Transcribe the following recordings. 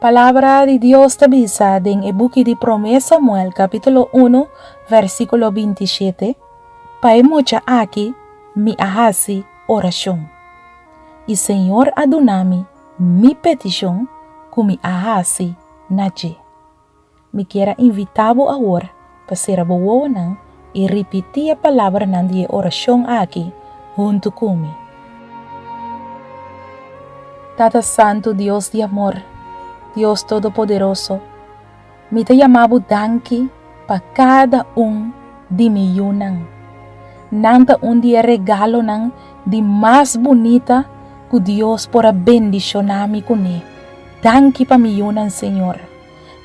Palabra di Dios ta bisa den e buki di Promé Samuel kapítulo unu vèrsikulo 27, Pa e mucha aki mi a hasi orashon, i Señor a duna mi mi petishon ku mi a hasi na dje. Mi kier a invitá bo awor pa sera bo wowonan i ripití e palabranan di e orashon aki huntu ku mi. Tata Santu, Dios di amor, Dios Todopoderoso, mi ta yama bo danki pa kada un di mi yunan. Nan ta un di e regalonan di mas bunita ku Dios por a bendishoná mi kuné. Danki pa mi yunan, Señor.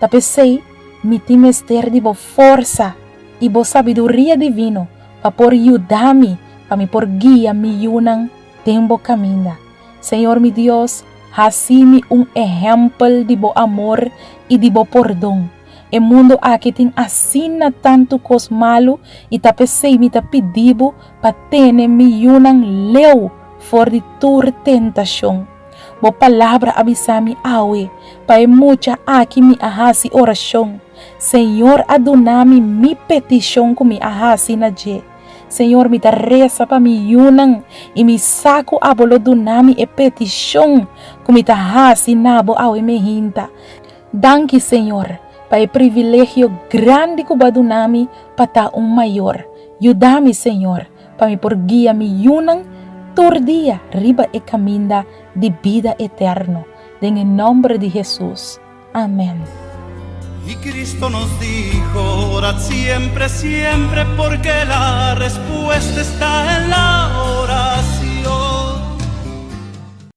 Ta p'esei mi tin mester di bo forsa i bo sabiduria divino pa por yuda mi pa mi por guia mi yunan den bo kaminda. Señor mi Dios, hasi mi un ehèmpel di bo amor i di bo pordon. E mundu aki tin asina tantu kos malu i ta p'esei mi ta pidi bo pa tene mi yunan leu for di tur tentashon. Bo palabra a bisa mi awe, pa e mucha aki mi a hasi orashon. Señor a duna mi mi petishon ku mi a hasi na dje. Señor, mi ta resa pa mi yunan i mi sa ku abo lo duna mi e petishon ku mi ta hasi na bo awe mehinta. Danki, Señor, pa e privilegio grandi ku bo a duna mi pa ta un mayor. Yuda mi, Señor, pa mi por guia mi yunan tur dia riba e kaminda di bida eterno. Den e nòmber di Hesus. Amèn. Y Cristo nos dijo, orad siempre, siempre, porque la respuesta está en.